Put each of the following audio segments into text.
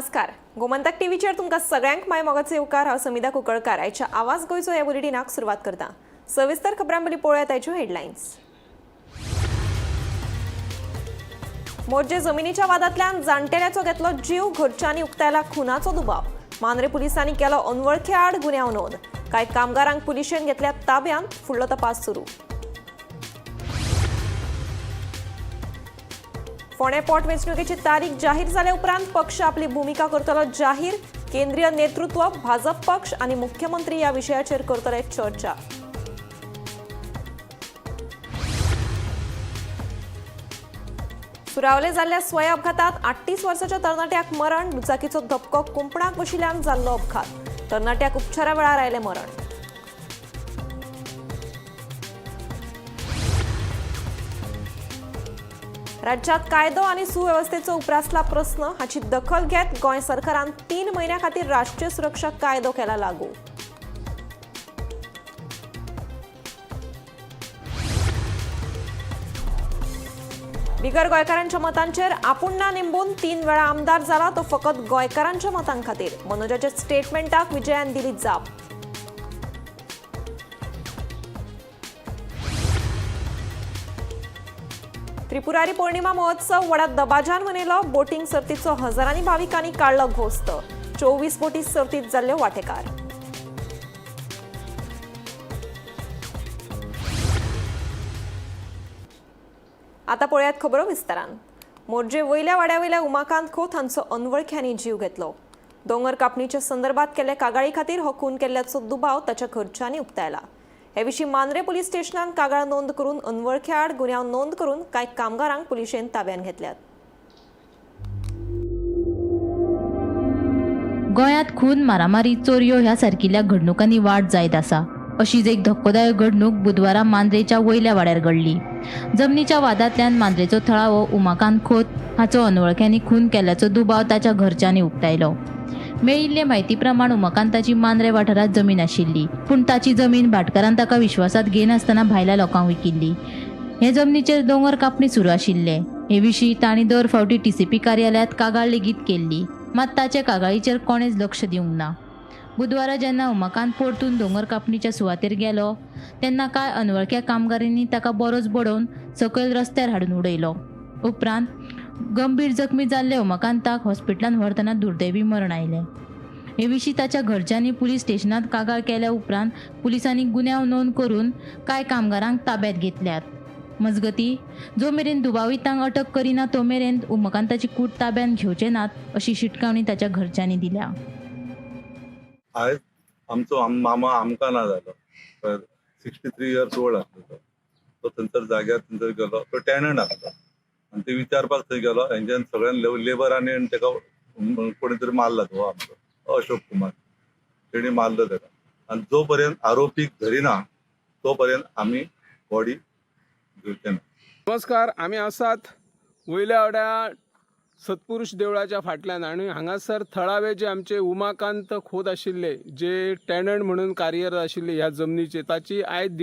नमस्कार, गोमंतक टीव्हीचेर तुमकां सगळ्यांक माय मोगाचो येवकार. हांव समिधा कुंकळकार. आयच्या आवाज गोंयचो ह्या बुलेटिनाक सुरवात करता. सविस्तर खबरां पयलीं पळोवया आयच्यो हेडलायन्स. मोरजे जमिनीच्या वादांतल्यान जाणटेल्याचो घेतलो जीव. घरच्यांनी उक्तायला खुनाचो दुबाव. मांद्रे पुलिसांनी केलो अनवळखी आड गुन्यांव नोंद. कांय कामगारांक पुलिशेन घेतल्या ताब्यांत. फुडलो तपास सुरू. फोंडें पोट वेंचणुकेची तारीख जाहीर जाल्या उपरांत पक्ष आपली भुमिका करतलो जाहीर. केंद्रीय नेतृत्व, भाजप पक्ष आनी मुख्यमंत्री ह्या विशयाचेर करतले चर्चा. सुरावले जाल्ल्या स्वय अपघातात 38 वर्साच्या तरणाट्याक मरण. दुचाकीचो धपको कुंपणाक बशिल्ल्यान जाल्लो अपघात. तरणाट्याक उपचारा वेळार आयलें मरण. राज्यात कायदो आनी सुवेवस्थेचो उप्रासला प्रस्न. हाची दखल घेत गोंय सरकारान 3 म्हयन्यां खातीर राष्ट्रीय सुरक्षा कायदो केला लागू. बिगर गोंयकारांच्या मतांचेर आपूण ना निंबून 3 वेळा आमदार जाला तो फकत गोंयकारांच्या मतां खातीर. मनोजाच्या स्टेटमेंटाक विजयान दिली जाप. त्रिपुरारी पौर्णिमा महोत्सव व्हडा दबाज्यान मनयलो. बोटींग सर्तीचो हजारांनी भाविकांनी काडलो घोस्त. 24 बोटी सर्तीत जाल्ल्यो वांटेकार. आता पळयात खबरो विस्तारान. मोरजे वयल्या वाड्या वयल्या उमाकांत खोत हांचो अनवळख्यांनी जीव घेतलो. दोंगर कापणीच्या संदर्भात केल्ल्या कागाळी खातीर हो खून केल्ल्याचो दुबाव ताच्या घरच्यांनी उक्तायला. हे विशीं मांद्रे पुलीस स्टेशनान कागाळ नोंद करून अनवळख्या आड गुन्यांव नोंद करून कांय कामगारांक पुलिशेन ताब्यात घेतल्यात. गोंयांत खून, मारामारी, चोरयो ह्या सारकिल्ल्या घडणुकांनी वाड जायत आसा. अशीच एक धक्कोदायक घडणूक बुधवारा मांद्रेच्या वयल्या वाड्यार घडली. जमनीच्या वादांतल्यान मांद्रेचो थळावो उमाकांत खोत हाचो अनवळख्यांनी खून केल्ल्याचो दुबाव ताच्या घरच्यांनी उक्तायलो. मेळिल्ले म्हायती प्रमाण उमाकांताची मांद्रे वाठारांत जमीन आशिल्ली, पूण ताची जमीन भाटकारान ताका विश्वासात घेनासतना भायल्या लोकांक विकिल्ली. हे जमनीचेर दोंगर कापणी सुरू आशिल्ले. हे विशीं तांणी दर फावटी टीसीपी कार्यालयांत कागाळ लेगीत केल्ली, मात ताचे कागाळीचेर कोणेच लक्ष दिवंक ना. बुधवारा जेन्ना उमाकांत परतून दोंगर कापणीच्या सुवातेर गेलो तेन्ना कांय अनवळख्या कामगारांनी ताका बरोच बडोवन सकयल रस्त्यार हाडून उडयलो. उपरांत गंभीर जखमी जाल्ले उमाकांताक हॉस्पिटलांत व्हरतना दुर्दैवी मरण आयलें. हे विशीं ताच्या घरच्यांनी पुलीस स्टेशनांत कागाळ केल्या उपरांत पुलिसांनी गुन्यांव नोंद करून कांय कामगारांक ताब्यात घेतल्यात. मजगती, जो मेरेन दुबावितांक अटक करिना तो मेरेन उमाकांताची कूड ताब्यात घेवचे नात अशी शिटकावणी ताच्या घरच्यांनी दिल्या. आयज आमचो मामा आमकां ना जालो. 63 इयर्स ओल्ड आसलो तो. तो थंयसर जाग्यार थंयसर गेलो, तो टॅनंट आसलो आनी ते विचारपाक थंय गेलो. हेंच्यान सगळ्यान लेबरांनी आनी ताका कोणी तरी मारला. तो आमचो अशोक कुमार, तेणी मारलो ताका. आनी जो पर्यंत आरोपीक धरिना तो पर्यंत आमी बॉडी घेवचे ना. नमस्कार, आमी आसात वयल्या वाड्या सत्पुरुष देवळाच्या फाटल्यान आनी हांगासर थळावे जे आमचे उमाकांत खोत आशिल्ले, जे टेनंट म्हणून कार्यरत आशिल्ले ह्या जमनीचे, ताची आयज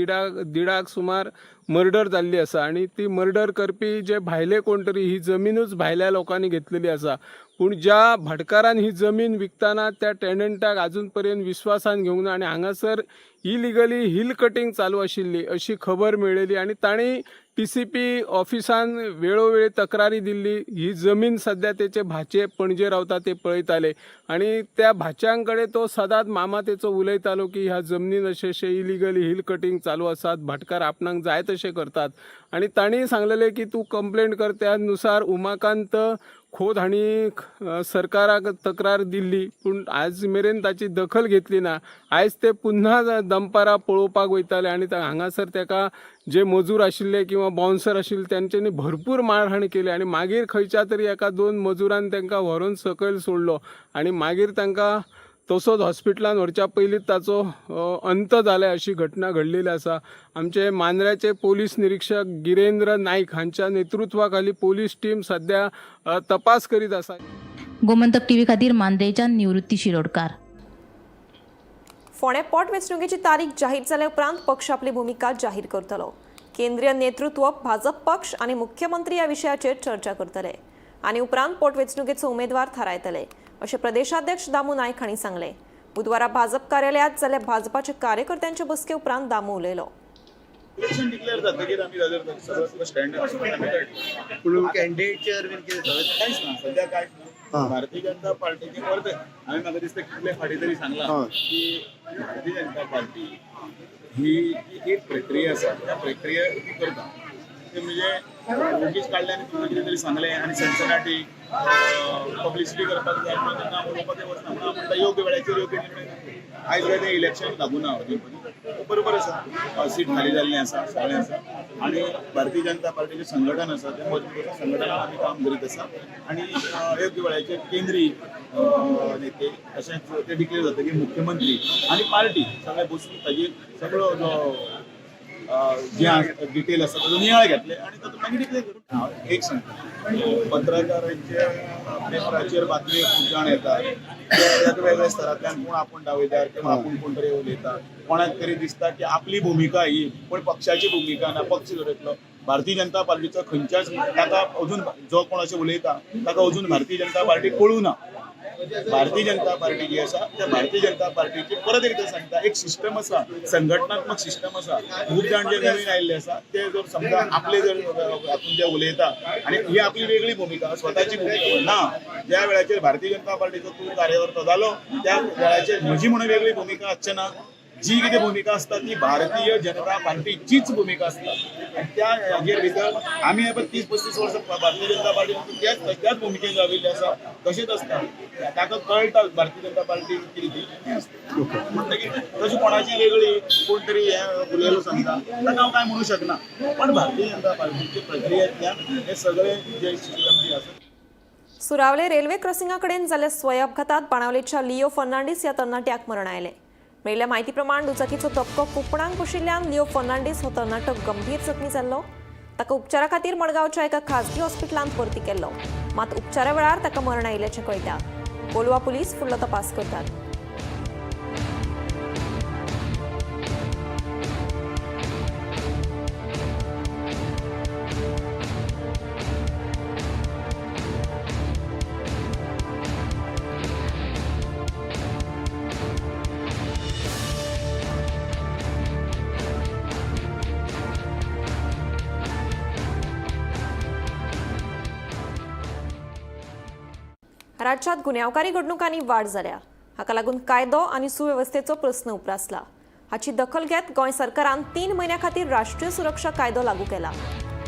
दिडाक सुमार मर्डर जाल्ली आसा. आनी ती मर्डर करपी जे भायले कोण तरी, ही जमिनूच भायल्या लोकांनी घेतलेली आसा. पूण ज्या भाटकारान ही जमीन विकतना त्या टेनंटाक अजून पर्यंत विस्वासान घेवंक ना आनी हांगासर इलिगली हिल कटींग चालू आशिल्ली अशी खबर मेळ्ळेली आनी तांणी टीसीपी ऑफिसान वेळोवेळी तक्रारी दिल्ली. ही जमीन सद्या तेचे भाचे पणजे रावता ते पळयताले आनी त्या भाच्यां कडेन तो सदांच मामा तेचो उलयतालो की ह्या जमनीन अशें अशें इलिगली हिल कटींग चालू आसात, भाटकार आपणाक जाय तशें करतात. आनी तांणी सांगलेलें की तूं कंप्लेन कर. त्या नुसार उमाकांत खोत हांणी सरकाराक तक्रार दिल्ली, पूण आज मेरेन ताची दखल घेतली ना. आयज ते पुन्हा दनपारां पळोवपाक वयताले आनी हांगासर तेका जे मजूर आशिल्ले किंवा बाउन्सर आशिल्ले तेंच्यांनी भरपूर मारहाण केली आनी मागीर खंयच्या तरी एका 2 मजुरान तांकां व्हरून सकयल सोडलो आनी मागीर तांकां तसोच हॉस्पिटलान व्हरच्या पयलींच ताचो अंत जाला अशी घटना घडलेली आसा. आमचे मांद्र्याचे पोलीस निरीक्षक गिरेंद्र नाईक हांच्या नेतृत्वाखाली पोलीस टीम सध्या तपास करीत आसा. गोमंतक टीव्ही खातीर मांद्रेच्यान निवृत्ती शिरोडकार. फोंडें पोट वेंचणुकेची तारीख जाहीर जाल्या उपरांत पक्ष आपली भुमिका जाहीर करतलो. केंद्रीय नेतृत्व, भाजप पक्ष आनी मुख्यमंत्री ह्या विशयाचेर चर्चा करतले आनी उपरांत पोटवेंचणुकेचो उमेदवार थारायतले. अशें प्रदेशाध्यक्ष दामू नायक हांणी सांगलें. बुधवारा भाजप कार्यालयांत जाल्ल्या भाजपाच्या कार्यकर्त्यांचे बसके उपरांत दामू उलयलो. इलेक्शन डिक्लेअर जातकीर आमी जाल्यार सगळं तुका स्टँड पूण कॅन्डिडेटचेर बीन कितें सगळें कांयच ना, सध्या कांयच ना. भारतीय जनता पार्टीचे परत हांवें म्हाका दिसता कितले फाटीं तरी सांगलां की भारतीय जनता पार्टी ही जी एक प्रक्रिया आसा, त्या प्रक्रिया ती करता. ते म्हणजे ओगीच काडले आनी तुमकां कितें तरी सांगलें आनी सनसनाटी पब्लिसिटी करपाक जाय म्हणून तेन्ना उलोवपाक वचना. म्हणून हांव म्हणटा योग्य वेळाचेर योग्य निर्णय घेतले. आयज काय तें इलेक्शन लागूना अजून पर्यंत, बरोबर आसा, सीट खाली जाल्लें आसा, सगळें आसा आनी भारतीय जनता पार्टीचें संघटन आसा, तें मजबूत आसा, संघटनान आमी काम करीत आसा आनी योग्य वेळाचेर केंद्रीय नेते तशेंच ते डिक्लेअर जातकीर मुख्यमंत्री आनी पार्टी सगळे बसून ताजेर सगळो जो जे डिटेल आसा ताजो नियाळ घेतले आनी तातूंत मागीर डिक्लेअर करून. हांव एक सांगता, पत्रकारांचे पेपराचेर बातमी खूब जाण येतात, ते वेगवेगळ्या स्तरांतल्यान कोण आपूण दावयदार किंवा आपूण कोण तरी उलयता, कोणाक तरी दिसता की आपली भुमिका ही, पूण पक्षाची भुमिका ना. पक्ष दवरतलो भारतीय जनता पार्टीचो खंयच्याच ताका अजून जो कोण अशें उलयता ताका अजून भारतीय जनता पार्टी कळूं ना. भारतीय जनता पार्टी जी आसा त्या भारतीय जनता पार्टीची परत एकदां सांगता, एक सिस्टम आसा, संघटनात्मक सिस्टम आसा. खूब जाण जे नवीन आयिल्ले आसा ते जर समजा आपले जर हातून जे उलयता आनी ही आपली वेगळी भुमिका, स्वताची भुमिका ना. ज्या वेळाचेर भारतीय जनता पार्टीचो तूं कार्यकर्तो जालो त्या वेळाचेर म्हजी म्हणून वेगळी भुमिका आसचे ना. जी कितें भुमिका आसता ती भारतीय जनता पार्टीचीच भुमिका आसता आनी त्या हाजेर भितर आमी हे पळय 30-35 वर्सां भारतीय जनता पार्टी त्याच त्याच भुमिकेन राविल्ले आसा, तशेंच आसता. ताका कळटा भारतीय जनता पार्टी कितें ती आसता. म्हणटकीर तशी कोणाची वेगळी कोण तरी हें उलयलो सांगता ताका हांव कांय म्हणूं शकना, पण भारतीय जनता पार्टीचे प्रक्रियेंतल्यान हे सगळे जे सिस्टम जी आसा. सुरावले रेल्वे क्रॉसिंगा कडेन जाल्ल्या स्वय अपघातात बाणावलेच्या लिओ फर्नांडीस ह्या तरणाट्याक मरण आयलें. मेळिल्ल्या म्हायती प्रमाण दुचाकीचो धपको कुपणांक बशिल्ल्यान लिओ फर्नांडीस हो तरणाटो गंभीर जखमी जाल्लो. ताका उपचारा खातीर मडगांवच्या एका खाजगी हॉस्पिटलांत भरती केल्लो, मात उपचारा वेळार ताका मरण आयिल्ल्याचें कळटा. कोलवा पुलीस फुडलो तपास करतात. राज्यात गुन्यांवकारी घडणुकांनी वाड जाल्या. हाका लागून कायदो आनी सुवेवस्थेचो प्रस्न उप्रासला. हाची दखल घेत गोंय सरकारान 3 म्हयन्यां खातीर राष्ट्रीय सुरक्षा कायदो लागू केला.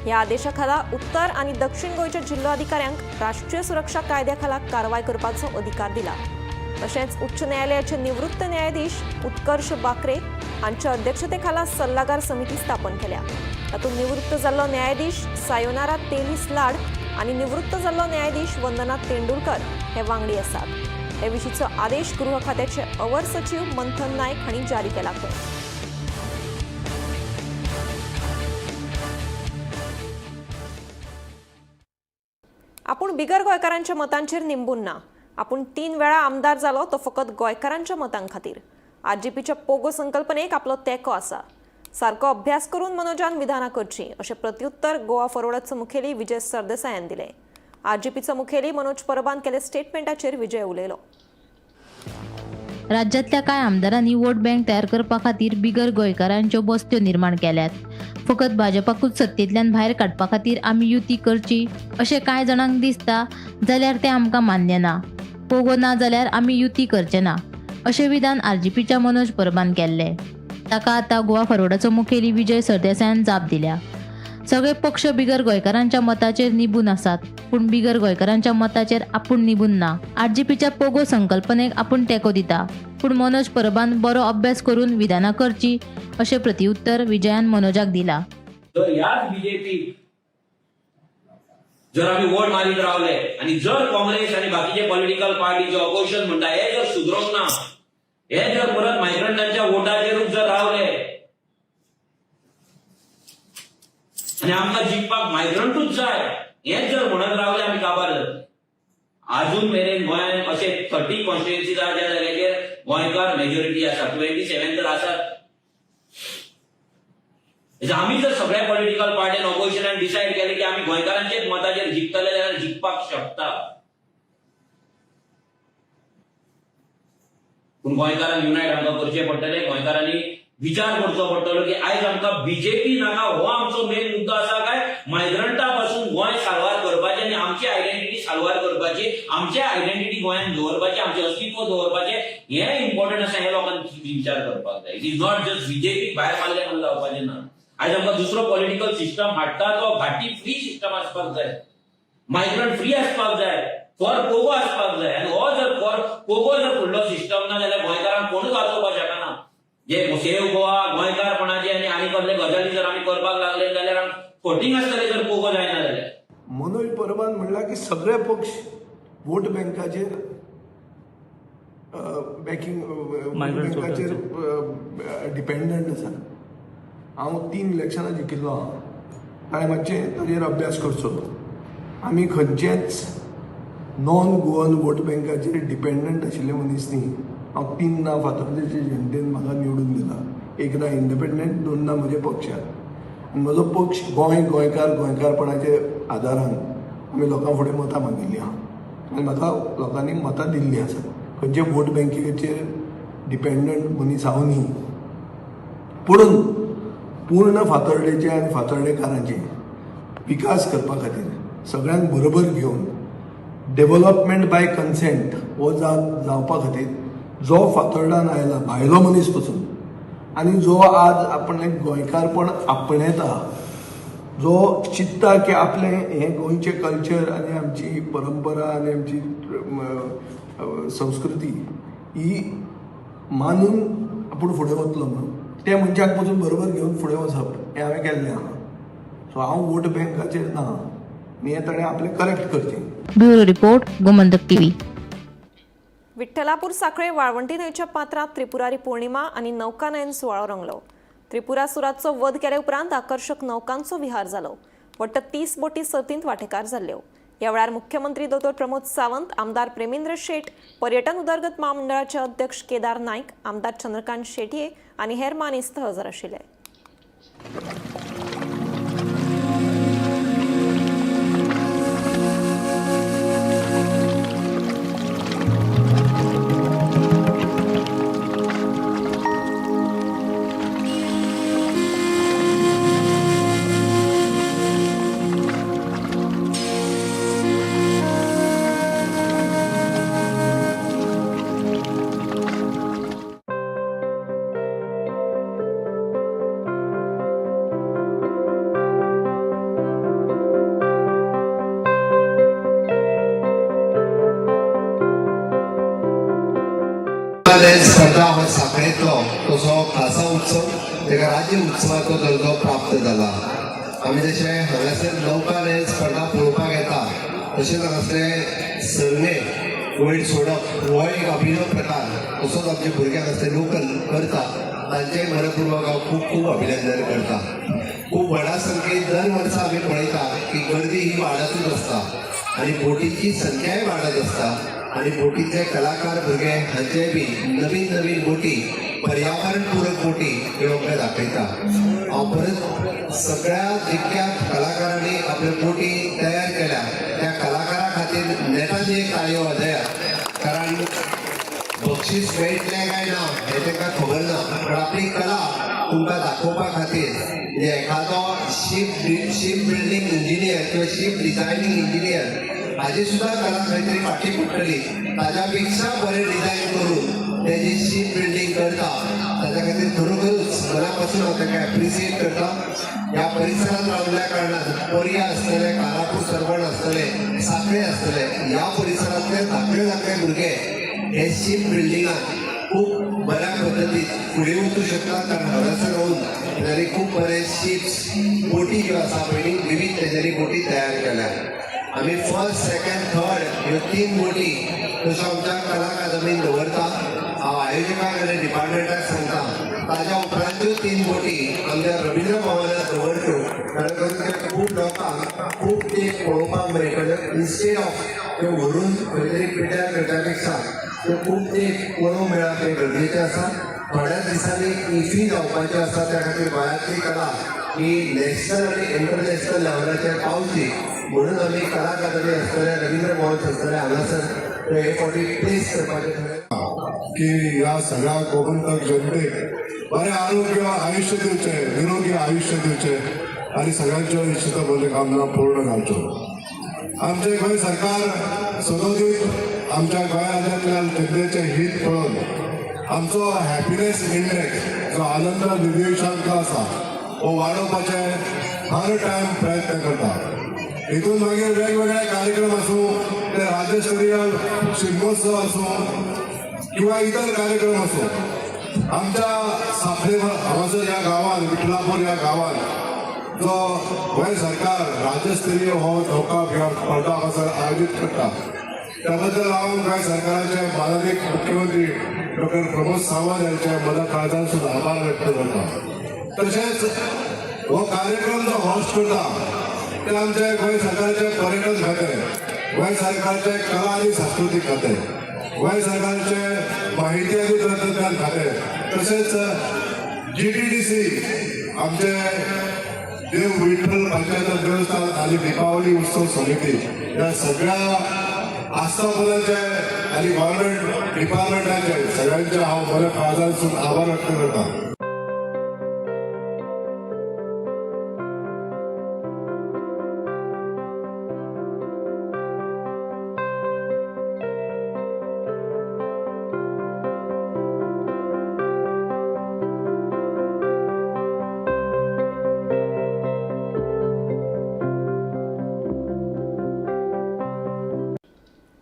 ह्या आदेशा खाला उत्तर आनी दक्षिण गोंयच्या जिल्लो अधिकाऱ्यांक राष्ट्रीय सुरक्षा कायद्या खाला कारवाय करपाचो अधिकार दिला. तशेंच उच्च न्यायालयाचे निवृत्त न्यायाधीश उत्कर्ष बाकरे हांच्या अध्यक्षतेखाला सल्लागार समिती स्थापन केल्या. तातूंत निवृत्त जाल्लो न्यायाधीश सायोनारा तेलीस लाड आनी निवृत्त जाल्लो न्यायाधीश वंदना तेंडुलकर हे वांगडी आसात. हे विशींचो आदेश गृह खात्याचे अवर सचीव मंथन नायक हांणी जारी केला खंय. आपूण बिगर गोंयकारांच्या मतांचेर निंबून ना. आपूण 3 वेळा आमदार जालो तो फकत गोंयकारांच्या मतां खातीर. आरजीपीच्या पोगो संकल्पनेक आपलो तेंको आसा. सारको अभ्यास करून मनोजान विधानां करचीं अशें प्रत्युत्तर गोवा फॉरवर्डाचो मुखेली विजय सरदेसायान दिलें. आरजीपीचो मुखेली मनोज परबान केल्या स्टेटमेंटाचेर विजय उलयलो. राज्यांतल्या कांय आमदारांनी वोट बँक तयार करपा खातीर बिगर गोंयकारांच्यो बस्त्यो निर्माण केल्यात. फकत भाजपाकूच सत्तेंतल्यान भायर काडपा खातीर आमी युती करची अशें कांय जाणांक दिसता जाल्यार तें आमकां मान्य ना. पोगो ना जाल्यार आमी युती करचे ना अशें विधान आरजीपीच्या मनोज परबान केल्लें. ताका आतां गोवा फॉरवर्डाचो मुखेली विजय सरदेसायान जाप दिल्या. सगळे पक्ष बिगर गोंयकारांच्या मताचेर निबून आसात, पूण बिगर गोंयकारांच्या मताचेर आपूण निबून ना. आरजीपीच्या पोगो संकल्पनेक आपूण तेंको दिता, पूण मनोज परबान बरो अभ्यास करून विधानां करची अशें प्रतिउत्तर विजयान मनोजाक दिला. जर ह्याच बीजेपी जर आमी वोट मारीत रावले आनी जर काँग्रेस आनी बाकीचे पॉलिटिकल पार्टी जे ऑपोजिशन म्हणटा हे जर सुदरोंक ना, हे जर परत मायग्रंटांच्या वोटाचेरूच जर रावले आनी आमकां जिखपाक मायग्रंटूच जाय हेच जर म्हणत रावले आमी काबार जातले. आजून मेरेन गोंयांत अशे 30 कॉन्स्टिट्युएन्सीज आहा ज्या जाग्याचेर गोंयकार मेजॉरिटी आसा, 27 तर आसात. आमी जर सगळ्या पॉलिटिकल पार्टीन ऑपोजिशनान डिसायड केलें की आमी गोंयकारांचेच मताचेर जिखतले जाल्यार जिखपाक शकता. पूण गोंयकारांक युनायट आमकां करचें पडटलें. गोंयकारांनी विचार करचो पडटलो की आयज आमकां बीजेपी नाका, हो आमचो मेन मुद्दो आसा काय मायग्रंटा पासून गोंय साल्वार करपाचें आनी आमची आयडेंटिटी साल्वार करपाची, आमची आयडेंटिटी गोंयांत दवरपाची, आमचें अस्तित्व दवरपाचें, हें इम्पॉर्टंट आसा हें लोकांनी विचार करपाक जाय. It is not just बीजेपीक भायर मारलें म्हणून जावपाचें ना. आयज आमकां दुसरो पॉलिटिकल सिस्टम हाडटा तो घाटी फ्री सिस्टम आसपाक जाय, मायग्रंट फ्री आसपाक जाय, फॉर पोगो आसपाक जाय. आनी हो जर फॉर पोगो जर फुडलो सिस्टम ना जाल्यार गोंयकारांक कोणूच वाचोवपाक शकना. जे सेव गोवा गोंयकारपणाचे आनी आनी कसले गजाली जर आमी करपाक लागले जाल्यार आमकां फटींग आसतले जर पोगो जायना जाल्यार. मनोज परबान म्हणला की सगळे पक्ष वोट बँकाचेर बॅकिंग वोट बँकाचेर डिपेंडंट आसा. हांव 3 इलेक्शनां जिखिल्लो आहा, हांवें मातशें ताजेर अभ्यास करचो. आमी खंयचेच नॉन गोवन वोट बँकाचेर डिपेंडंट आशिल्ले मनीस न्ही. हांव 3 फातर्पेचे जनतेन म्हाका निवडून दिला, 1 इंडिपेंडंट, 2 म्हज्या पक्षान. आनी म्हजो पक्ष गोंय गोंयकार गोंयकारपणाचे आदारान आमी लोकां फुडें मतां मागिल्लीं आहा आनी म्हाका लोकांनी मतां दिल्लीं आसा. खंयचे वोट बँकेचेर डिपेंडंट मनीस हांव न्ही. पुणून पूर्ण फातर्डेचे आनी फातर्डेकारांचे विकास करपा खातीर सगळ्यांक बरोबर घेवन डेव्हलपमेंट बाय कन्सेंट हो जावपा खातीर जो फातर्डान आयला भायलो मनीस पसून आनी जो आज आपणें गोंयकारपण आपणयता, जो चित्ता की आपलें हें गोंयचें कल्चर आनी आमची परंपरा आनी आमची संस्कृती ही मानून आपूण फुडें वतलो म्हणून ते मनशाक पसून बरोबर घेवन फुडें वचप हें हांवें केल्लें आहा. सो हांव वोट बँकाचेर ना आनी हें ताणें आपलें करेक्ट करचें. Bureau report, Gomantak TV. Vithalapur Sanquelim Valvanti न्हंयच्या पात्रांत त्रिपुरारी पौर्णिमा आनी नौकानयन सुवाळो रंगलो. त्रिपुरासुराचो वध केले उपरांत आकर्शक नौकांचो विहार जालो. वट्ट 30 बोटी सर्तींत वांटेकार जाल्ल्यो. ह्या वेळार मुख्यमंत्री दोतोर प्रमोद सावंत, आमदार प्रेमेंद्र शेट, पर्यटन उदरगत म्हामंडळाचे अध्यक्ष केदार नायक, आमदार चंद्रकांत शेटये आनी हेर मानेस्त हजर आशिल्ले. स्पर्धा हो सांखळेंतलो तसो खासा उत्सव ताका राज्य उत्सवाचो दर्जो प्राप्त जाला. आमी जशें हांगासर नौकानयन स्पर्धा पळोवपाक येता तशेंच हांगासरले सरणे वयर सोडप हो एक अभिनव प्रकार तसोच आमच्या भुरग्यांक आसले लोकल करता तांचेय मनपूर्वक हांव खूब खूब अभिनंदन करता. खूब व्हडा संख्येन दर वर्सा आमी पळयता की गर्दी ही वाडतूच आसता आनी बोटींची संख्याय वाडत आसता आनी बोटींतले कलाकार भुरगे हांचे बी नवीन नवीन बोटी पर्यावरण पूरक बोटी ह्यो आमकां दाखयता. हांव परत सगळ्या जितक्या कलाकारांनी आपल्यो बोटी तयार केल्या त्या कलाकारा खातीर नेटान एक ताळयो वाजयात, कारण बक्षीस मेळटलें काय ना हें तांकां खबर ना, पण आपली कला तुमकां दाखोवपा खातीर म्हणजे एखादो शीप बिल्डींग इंजिनियर किंवा शीप डिझायनींग इंजिनियर हाजी सुद्दां कला खंय तरी फाटी पडटली, ताज्या पेक्षा बरें डिझायन करून ते जी शीप बिल्डींग करता ताज्या खातीर खरोखरूच मना पासून हांव तांकां एप्रिसिएट करता. ह्या परिसरांत रावल्ल्या कारणान पर्या आसतले, कारापूर सरवण आसतले, सांखळे आसतले, ह्या परिसरांतले धाकले धाकले भुरगे हे शीप बिल्डिंगान खूब बऱ्या पद्दतीन फुडें वचूं शकता, कारण हांगासर रावून तांणी खूब बरे शिप्स बोटी ज्यो आसा पळय विवीध तेज्यांनी बोटी तयार केल्या. आमी फर्स्ट सेकंड थर्ड ह्यो 3 बोटी तश्यो आमच्या कला अकादमीन दवरता. हांव आयोजकांक आनी डिपार्टमेंटाक सांगता ताज्या उपरांत्यो 3 बोटी आमच्या रवींद्र भवनात दवरच्यो, कारण करून त्या खूब लोकांक खूब ते पळोवपाक मेळटले. इन्स्टेड ऑफ त्यो व्हरून खंय तरी पिड्ड्यार करच्या पेक्षा त्यो खूब ते पळोवंक मेळप हें गरजेचें आसा. थोड्याच दिसांनी इफी जावपाच्यो आसा, त्या खातीर गोंयांतली कला ही नॅशनल आनी इंटरनॅशनल लेवलाचेर पावची म्हणून आमी कला अकादमी आसतले, रवींद्र भवन आसतले हांगासर हे फावटी प्लेस करपाचें ठरयलां. की ह्या सगळ्या गोमंतक जनतेक बरें आरोग्य आयुष्य दिवचें, निरोगी आयुष्य दिवचें आनी सगळ्यांच्यो इश्ट मनोकामना पूर्ण जावच्यो. आमचें गोंय सरकार सदोदीत आमच्या गोंय राज्यांतल्या जनतेचें हित पळोवन आमचो हॅपिनेस इंडेक्स जो आनंद निर्देशांक आसा हो वाडोवपाचे हर टायम प्रयत्न करता. हितून मागीर वेगवेगळे कार्यक्रम आसूं, ते राज्यस्तरीय शिगमोत्सव आसूं किंवा इतर कार्यक्रम आसूं, आमच्या साखळे हांगासर ह्या गांवान, विठलापूर ह्या गांवान जो गोंय सरकार राज्यस्तरीय हो नौका विहार स्पर्धा हांगासर आयोजीत करता, त्याबद्दल हांव गोंय सरकाराचे माननीय मुख्यमंत्री डॉक्टर प्रमोद सावंत यांच्या मना काळजांसून आभार व्यक्त करता. तशेंच हो कार्यक्रम जो होस्ट करता ते आमचे गोंय सरकारचे पर्यटन खातें, गोंय सरकारचे कला आनी सांस्कृतीक खातें, गोंय सरकारचे माहिती आनी तंत्रज्ञान खातें, तशेंच जीटीडीसी, आमचे देव विठ्ठल पंचायत देवस्थान आणि दीपावली उत्सव समिती, या सगळ्या आस्थापनाचे आणि गव्हर्नमेंट डिपार्टमेंटाचे सगळ्यांचे हांव बऱ्या काळजांसून आभार व्यक्त करता.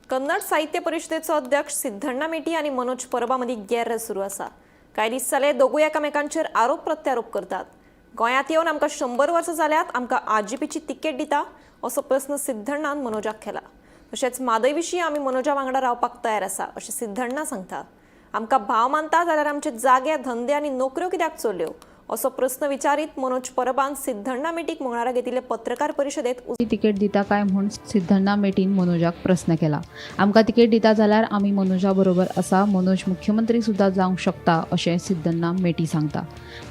कन्नड साहित्य परिषदेचो अध्यक्ष सिद्धण्णा मेटी आनी मनोज परबा मदीं गेर्र सुरू आसा. कांय दीस जाले दोगूय एकामेकांचेर आरोप प्रत्यारोप करतात. गोंयांत येवन आमकां 100 वर्सां जाल्यात, आमकां आरजीपीची तिकेट दिता असो प्रस्न सिद्धण्णान मनोजाक केला. तशेंच म्हादय विशीं आमी मनोजा वांगडा रावपाक तयार आसा अशें सिद्धण्णा सांगता. आमकां भाव मानता जाल्यार आमचे जागे, धंदे आनी नोकऱ्यो कित्याक चोरल्यो असो प्रस्न विचारीत मनोज परबान सिद्धण्णा मेटीक मंगळारा घेतिल्ले पत्रकार परिशदेत तिकेट दिता काय म्हूण सिद्धण्णा मेटीन मनोजाक प्रस्न केला. आमकां तिकेट दिता जाल्यार आमी मनोजा बरोबर आसा, मनोज मुख्यमंत्री सुद्दां जावंक शकता अशें सिद्धण्णा मेटी सांगता.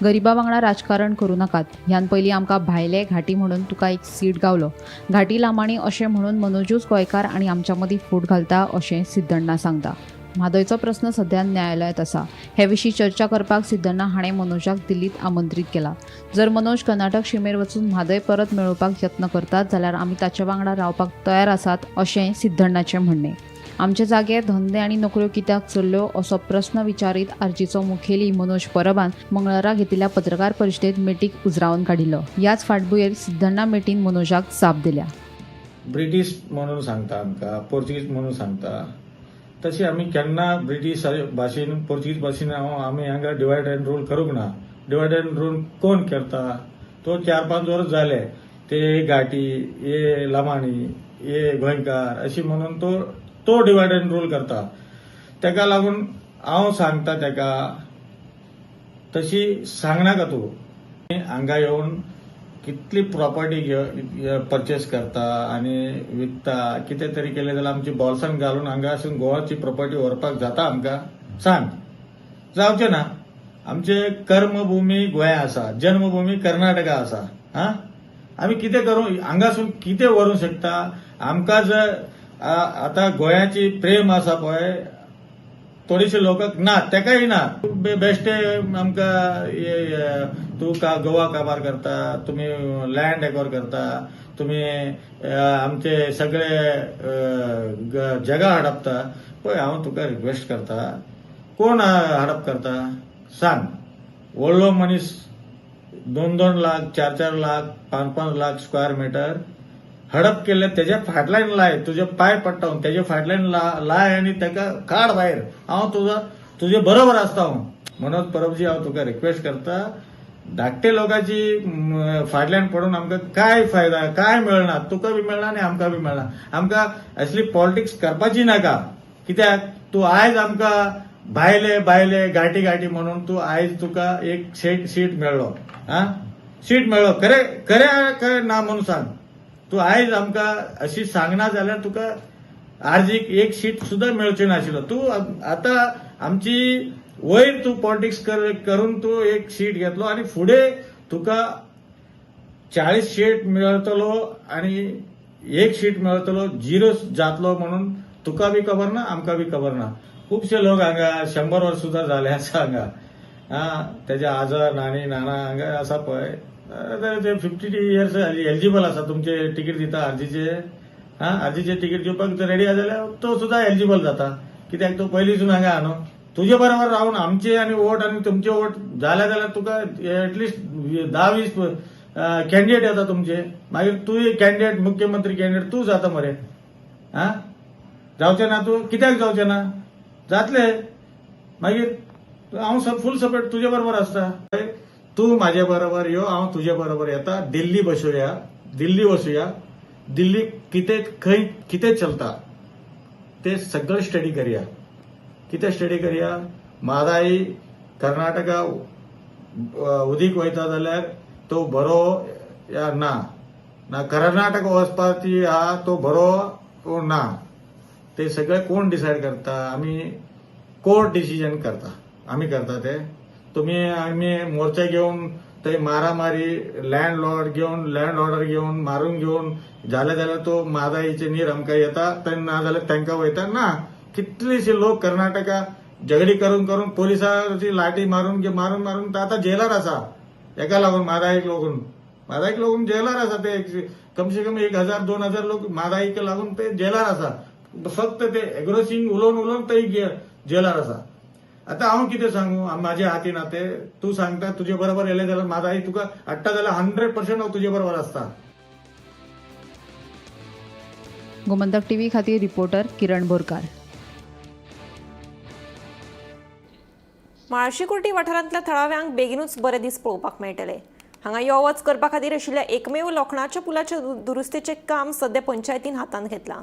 गरिबा वांगडा राजकारण करूं नाकात, ह्यान पयलीं आमकां भायले घाटी म्हणून तुका एक सीट गावलो, घाटी लामाणी अशें म्हणून मनोजूच गोंयकार आनी आमच्या मदीं फूट घालता अशें सिद्धण्णा सांगता. म्हादयचो प्रस्न सध्या न्यायालयांत आसा. हे विशीं चर्चा करपाक सिद्धण्णा हाणें मनोजाक दिल्लीत आमंत्रीत केला. जर मनोज कर्नाटक शिमेर वचून म्हादय परत मेळोवपाक यत्न करतात जाल्यार आमी ताचे वांगडा रावपाक तयार आसात अशें सिद्धण्णाचें म्हणणें. आमचे जागे, धंदे आनी नोकऱ्यो कित्याक चल्ल्यो असो प्रस्न विचारीत आरजीचो मुखेली मनोज परबान मंगळारा घेतिल्ल्या पत्रकार परिशदेंत मेटीक उजरावन काडिल्लो. ह्याच फाटभुंयेर सिद्धण्णा मेटीन मनोजाक जाप दिल्या. ब्रिटीश म्हणून सांगता आमकां, पोर्तुगीज म्हणून सांगता, तशी आमी केन्ना ब्रिटीश भाशेन पोर्तुगीज भाशेन आमी हांगा डिवायड अँड रूल करूंक ना. डिवायड अँड रूल कोण करता? तो 4-5 वर्स जाले ते घाटी हे लमाणी हे गोंयकार अशी म्हणून तो तो डिवायड अँड रूल करता. तेका लागून हांव सांगता तेका तशी सांगनाका तूं. हांगा येवन कितली प्रॉपर्टी परचेस करता आनी विकता, कितें तरी केलें जाल्यार आमची बॉल्सान घालून हांगासून गोवाची प्रॉपर्टी व्हरपाक जाता आमकां? सांग, जावचें ना. आमचे कर्मभूमी गोंया आसा, जन्मभूमी कर्नाटका आसा. हा, आमी कितें करूं? हांगासून कितें व्हरूंक शकता आमकां? जर आतां गोंयाची प्रेम आसा पळय थोडेशे लोकांक ना, तेकाय ना. बेश्टे आमकां तूं गोवा काबार करता, तुमी लँड एकवर करता, तुमी आमचे सगळे जगा हडपता. पळय हांव तुका रिक्वेस्ट करता, कोण हडप करता सांग? व्हडलो मनीस 2-2 लाख, 4-4 लाख, 5-5 लाख स्क्वेअर मिटर हडप केल्ले तेज्या फाटल्यान लाय, तुजे पांय पडटा तेजे फाटल्यान लाय आनी तेका काड भायर. हांव तुजे बरोबर आसता. हांव मनोज परबजी, हांव तुका रिक्वेस्ट करता, धाकटे लोकांची फाटल्यान पडून आमकां काय फायदा? काय मेळना, तुका बी मेळना आनी आमकां बी मेळना. आमकां असली पॉलिटिक्स करपाची नाका. कित्याक तूं आयज आमकां भायले भायले घाटी घाटी म्हणून तूं आयज तुका एक सीट मेळ्ळो. आ, सीट मेळ्ळो खरें खरें काय ना म्हणून सांग. तूं आयज आमकां अशी सांगना जाल्यार तुका आरजीक एक सीट सुद्दां मेळची नाशिल्लो. तूं आतां आमची वयर तूं पॉलिटिक्स करून तूं एक सीट घेतलो आनी फुडें तुका 40 सीट मेळटलो आनी एक सीट मेळटलो, झिरो जातलो म्हणून तुका बी खबर ना, आमकां बी खबर ना. खुबशे लोक हांगा 100 वर्स सुद्दां जाले आसा हांगा. आं, तेजे आजर नानी नाना हांगा आसा पळय, ते 52 इयर्स एलिजिबल आसा. तुमचे तिकीट दिता आर्जीचे, आं, आर्जीचे तिकीट दिवपाक जर रेडी आसा जाल्यार तो सुद्दां एलिजिबल जाता, कित्याक तो पयलींसून हांगा न्हू. तुजे बरोबर रावन आमचे आनी वोट आनी तुमचे वोट जाले जाल्यार तुका एटलिस्ट 10-20 कॅन्डिडेट येता तुमचे. मागीर तूं कॅन्डिडेट, मुख्यमंत्री कॅन्डिडेट तूं जाता मरे. आं, जावचें ना तूं कित्याक जावचें ना? जातले. मागीर हांव फूल सपोर्ट तुजे बरोबर आसता. तूं म्हाजे बरोबर यो, हांव तुजे बरोबर येता. दिल्ली बसुया, दिल्ली वचुया, दिल्ली कितें खंय कितें चलता ते सगळें स्टडी करया. कितें स्टडी करया? म्हादाई कर्नाटका उदीक वयता जाल्यार तो बरो या ना, ना कर्नाटक वचपाची आहा तो बरो वो ना, ते सगळे कोण डिसायड करता? आमी कोर्ट डिसिजन करता, आमी करता ते. तुमी आमी मोर्चा घेवन थंय मारामारी, लँड लॉर्ड घेवन, लँड ऑर्डर घेवन, मारून घेवन जाले जाल्यार तो म्हादाईचे नीर आमकां येता, थंय ना जाल्यार तांकां वयता ना. कितलेशे लोक कर्नाटका झगडी करून करून पोलिसांची लाठी मारून मारून मारून आतां जेलार आसा. एका लागून म्हादाईक लागून, म्हादाईक लागून जेलार आसा ते. कमसे कम 1000-2000 लोक म्हादाईक लागून ते जेलार आसा. फक्त ते एग्रोसिंग उलोवन उलोवन ते जेलार आसा. आतां हांव कितें सांगू, म्हाज्या हातीन ते तूं सांगता तुजे बरोबर येयलें जाल्यार म्हादाई तुका हाडटा जाल्यार 100% हांव तुजे बरोबर आसता. गोमंतक टीव्ही खातीर रिपोर्टर किरण बोरकार. म्हाळशी कुर्टी वाठारांतल्या थळाव्यांक बेगीनूच बरे दीस पळोवपाक मेळटले. हांगा यो वच करपा खातीर आशिल्ल्या एकमेव लोखणाच्या पुलाच्या दुरुस्तेचें काम सध्या पंचायतीन हातांत घेतलां.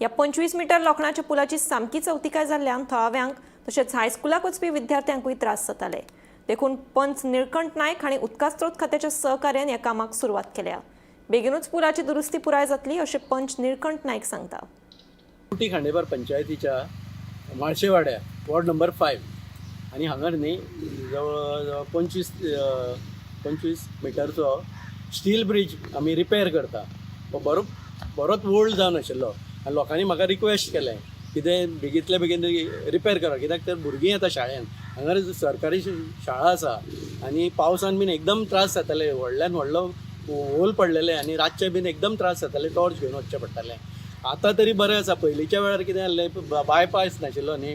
ह्या 25 मिटर लोखणाच्या पुलाची सामकी चवतिकाय जाल्ल्यान थळाव्यांक तशेंच हायस्कुलाक वचपी विद्यार्थ्यांकूय त्रास जाताले. देखून पंच निळकंठ नायक हांणी उदका स्रोत खात्याच्या सहकार्यान ह्या कामाक सुरवात केल्या. बेगीनूच पुलाची दुरुस्ती पुराय जातली अशें पंच निळकंठ नायक सांगता. कुर्टी खांडेपार पंचायतीच्या म्हाळशेवाड्या वॉर्ड नंबर 5 आनी हांगा न्ही जवळ जवळ 25 मिटरचो स्टील ब्रीज आमी रिपेर करता. हो बरो बरोच ओल्ड जावन आशिल्लो आनी लोकांनी म्हाका रिक्वेस्ट केलें कितें बेगींतल्या बेगीन रिपेर करा, कित्याक तर भुरगीं येता शाळेन, हांगा सरकारी शाळा आसा आनी पावसान बीन एकदम त्रास जाताले, व्हडल्यान व्हडलो होल पडलेले आनी रातचे बीन एकदम त्रास जाताले, टॉर्च घेवन वचचें पडटालें. आतां तरी बरें आसा. पयलींच्या वेळार कितें जाल्लें, बायपास नाशिल्लो न्ही,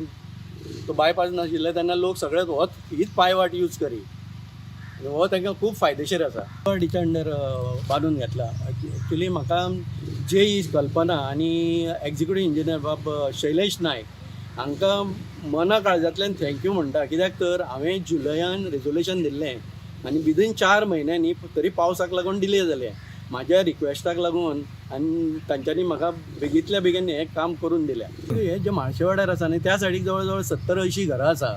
तो बायपास नाशिल्लो तेन्ना लोक सगळे होच हीच पायवाट यूज करी आनी हो तांकां खूब फायदेशीर आसा. हिच्या अंडर बांदून घेतला. एक्चुली म्हाका जे ही कल्पना आनी एक्झिक्युटीव इंजिनियर बाब शैलेश नायक हांकां मना काळजांतल्यान thank you म्हणटा, कित्याक तर हांवें जुलयान रेजोल्युशन दिल्लें आनी विदीन 4 म्हयन्यांनी तरी पावसाक लागून डिले जालें. म्हाज्या रिक्वेस्टाक लागून आनी तांच्यांनी म्हाका बेगींतल्या बेगीन हें काम करून दिलें. हें जें म्हाळशेवाड्यार आसा न्ही त्या सायडीक जवळ जवळ 70-80 घरां आसा,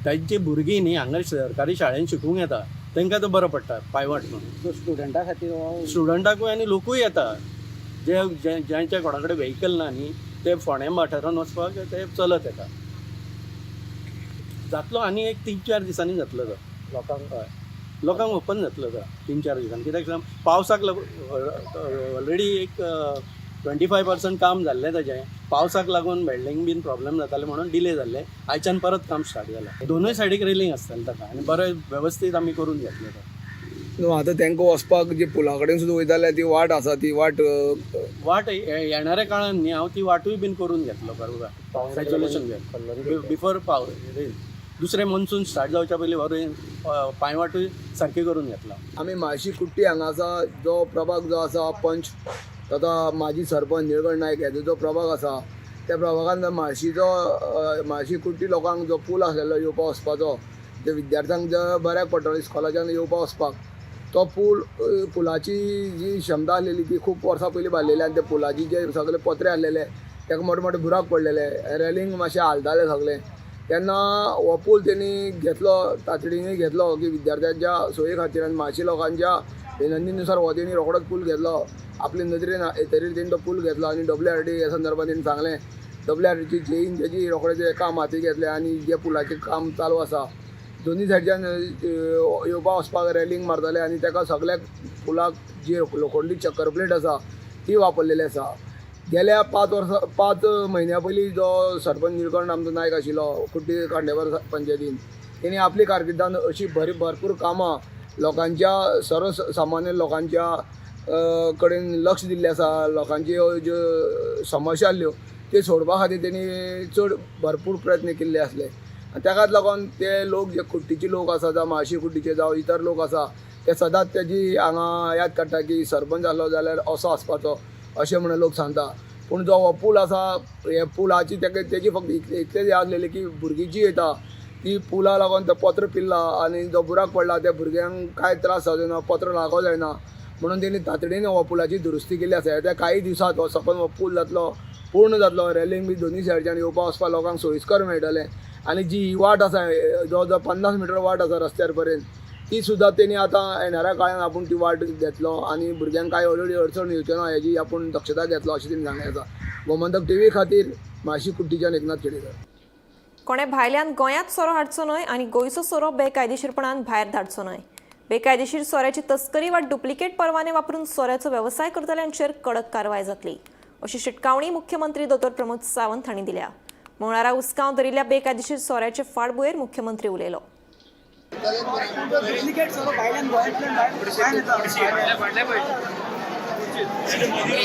तांची भुरगीं न्ही हांगा सरकारी शाळेन शिकूंक येता, तांकां तो बरो पडटा पायवाट म्हणून. स्टुडंटा खातीर स्टुडंटाकूय आनी लोकूय येता, जे ज्यांच्या कोणा कडेन व्हेकल ना न्ही ते फोंड्या वाठारान वचपाक ते चलत येता. जातलो आनी एक 3-4 दिसांनी जातलो तो लोकांक, हय लोकांक ओपन जातलो तो 3-4 दिसांनी, कित्याक सांग पावसाक लागून ऑलरेडी एक 25% काम जाल्लें ताजें, पावसाक लागून वेल्डींग बीन प्रॉब्लम जाताले म्हणून डिले जाल्लें. आयच्यान परत काम स्टार्ट जालें. दोनूय सायडीक रेलिंग आसतलें ताका आनी बरें वेवस्थीत आमी करून घेतलें तें. न्हू आतां तांकां वचपाक जे पुला कडेन सुद्दां वयता जाल्यार ती वाट आसा, ती वाट वाट येणाऱ्या काळान न्ही हांव ती वाटूय बीन करून घेतलो बरोबर, रेजोल्युशन बिफोर पावस दुसरें मॉन्सून स्टार्ट जावच्या पयलीं बरें पांयवाटूय सारकी करून घेतला. आमी म्हाळशी कुट्टी हांगा आसा जो प्रभाग जो आसा पंच तथा माजी सरपंच निळकंठ नायक हेजो जो प्रभाग आसा त्या प्रभागान म्हाळशीचो म्हाळशी कुट्टी लोकांक जो पूल आसलेलो येवपा वचपाचो, जे विद्यार्थ्यांक जे बऱ्याक पडटलो इस्कॉलाच्यान येवपा वचपाक, तो पूल पुलाची जी क्षमता आसलेली ती खूब वर्सां पयलीं बांदलेली आनी त्या पुलाची जे सगळे पत्रे आसलेले ताका मोठे मोठे बुराक पडलेले, रेलिंग मातशें हालतालें सगळें. तेन्ना हो पूल तेणी घेतलो, तातडीने घेतलो की विद्यार्थ्यांच्या सोयी खातीर आनी म्हाळशी लोकांच्या विनंतीनुसार हो तेणी रोखडोच पूल घेतलो. आपले नदरेन येतरीर तेणी तो पूल घेतलो आनी WRD ह्या संदर्भात तेणी सांगलें, WRDची जेईन तेजी रोखडें तें काम हाती घेतलें आनी जें पुलाचें काम चालू आसा दोनूय सायडच्यान येवपा वचपाक रेलिंग मारताले आनी ताका सगळ्याक पुलाक जी लोखंडी चक्कर प्लेट आसा ती वापरलेली आसा. गेल्या 5 वर्सां, 5 म्हयन्या पयलीं जो सरपंच निळकंठ आमचो नायक आशिल्लो कुट्टी खांडेपार पंचायतीन, तेणी आपली कारकिर्दान अशी बरी भरपूर कामां लोकांच्या, सर्वसामान्य लोकांच्या कडेन लक्ष दिल्लें आसा. लोकांच्यो ज्यो समस्या आसल्यो त्यो सोडपा खातीर तेणी चड भरपूर प्रयत्न केल्ले आसले आनी ताकाच लागून ते लोक जे कुट्टीचे लोक आसा, जावं म्हाळशी कुट्टीचे जावं इतर लोक आसा, ते सदांच तेजी हांगा याद काडटा की सरपंच आसलो जाल्यार असो आसपाचो, अशें म्हणून लोक सांगता. पूण जो हो पूल आसा, हे पुलाची तेका तेजी फक्त इतलेच हें आसलेली की भुरगीं जी येता ती पुला लागून ते पत्र पिल्ला आनी जो बुराक पडला त्या भुरग्यांक कांय त्रास जावचो ना, पत्र लागो जायना म्हणून तेणी तातडीन हो पुलाची दुरुस्ती केल्ली आसा. त्या काही दिवसांत हो सपन हो पूल जातलो, पूर्ण जातलो. रेलिंग बी दोनूय सायडच्यान येवपा वचपा लोकांक सोयीस्कर मेळटलें. आनी जी ही वाट आसा, जवळ जवळ 50 मिटर वाट आसा रस्त्यार पर्यंत, ती सुद्दां तेणी आतां येणाऱ्या काळान आपूण ती वाट घेतलो आनी भुरग्यांक कांय अडचणी अडचण येवच्यो ना हेजी आपूण दक्षता घेतलो, अशें तेणी सांगलें आसा. गोमंतक टीव्ही खातीर म्हाळशी कुट्टीच्यान एकनाथ खेडेकर. कोणे भायल्यान गोंयांत सोरो हाडचो न्हय आनी गोंयचो सोरो बेकायदेशीरपणान भायर धाडचो न्हय. बेकायदेशीर सोऱ्याची तस्करी वा डुप्लिकेट परवाने वापरून सोऱ्याचो वेवसाय करतल्यांचेर कडक कारवाय जातली, अशी शिटकावणी मुख्यमंत्री दोतोर प्रमोद सावंत हांणी दिल्या. मंगळारा उसगांव धरिल्ल्या बेकायदेशीर सोऱ्याचे फाटभुंयेर मुख्यमंत्री उलयलो. डुप्लिकेट सोरो भायल्यान गोंयांतल्यान भायर. स्ट्रिक्टली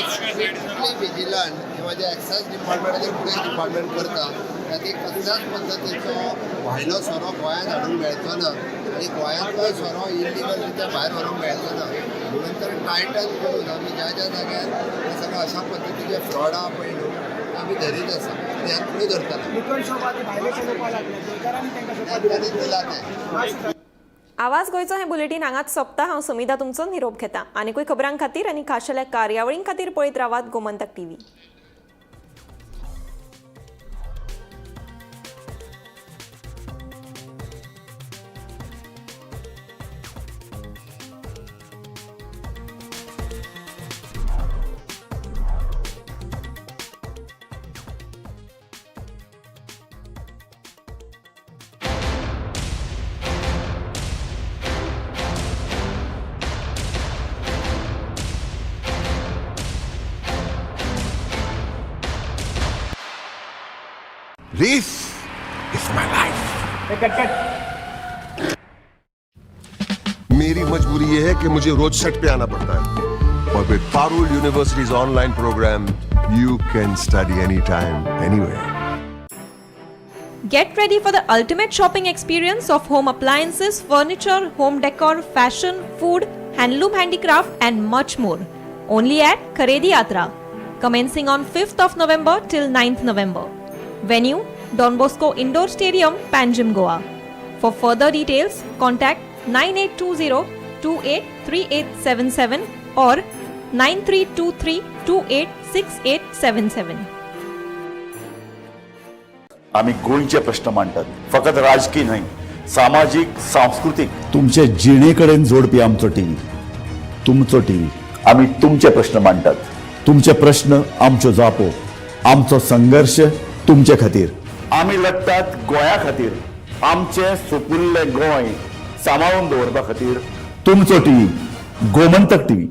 विजिलंट किंवा जे एक्सायज डिपार्टमेंट आनी पुलीस डिपार्टमेंट करता, ताती कसल्याच पद्दतीचो भायलो सोरो गोंयांत हाडूंक मेळचो ना आनी गोंयांतलो सोरो इलिगल रित्या भायर व्हरूंक मेळचो ना म्हणून तर टायटन करून आमी ज्या ज्या जाग्यार हे सगळं अशा पद्दतीचे फ्रॉड आहा पळय न्हू, ते आमी धरीत आसा आनी ह्यान फुडें धरतले. लिकर शॉप आतां भायले चलोवपाक लागले, गोंयकारांनी तांकां शॉपां. तांणी दिला तें. आवाज गोंयचो हें बुलेटीन हांगाच सोंपता. हांव समिता तुमचो निरोप घेता. आनिकूय खबरां खातीर आनी खाशेल्या कार्यावळीं खातीर पळयत रावात Gomantak TV. This is my life. मेरी मजबूरी ये है कि मुझे रोज सेट पे आना पड़ता है और with Parul University's online program, you can study anytime, anywhere. Get ready for the ultimate shopping experience of home appliances, furniture, home decor, fashion, food, handloom handicraft, and much more. Only at Kharedi Yatra. Commencing on 5th of November till 9th November. Venue: Don Bosco Indoor Stadium, Panjim, Goa. For further details, contact 9820 283877 or 9323 286877. आम्ही गोंयचे प्रश्न मांडटात, फकत राजकीय न्हय, सामाजीक, सांस्कृतीक, तुमचे जिणे कडेन जोडपी आमचो टीव्ही, तुमचो टीव्ही. आम्ही तुमचे प्रश्न मांडटात, तुमचे प्रश्न आमच्यो जापो, आमचो संघर्ष तुमचे खातीर. आमी लढटात गोंया खातीर, आमचें सुपुल्लें गोंय सांबाळून दवरपा खातीर. तुमचो टीव्ही, गोमंतक टीव्ही.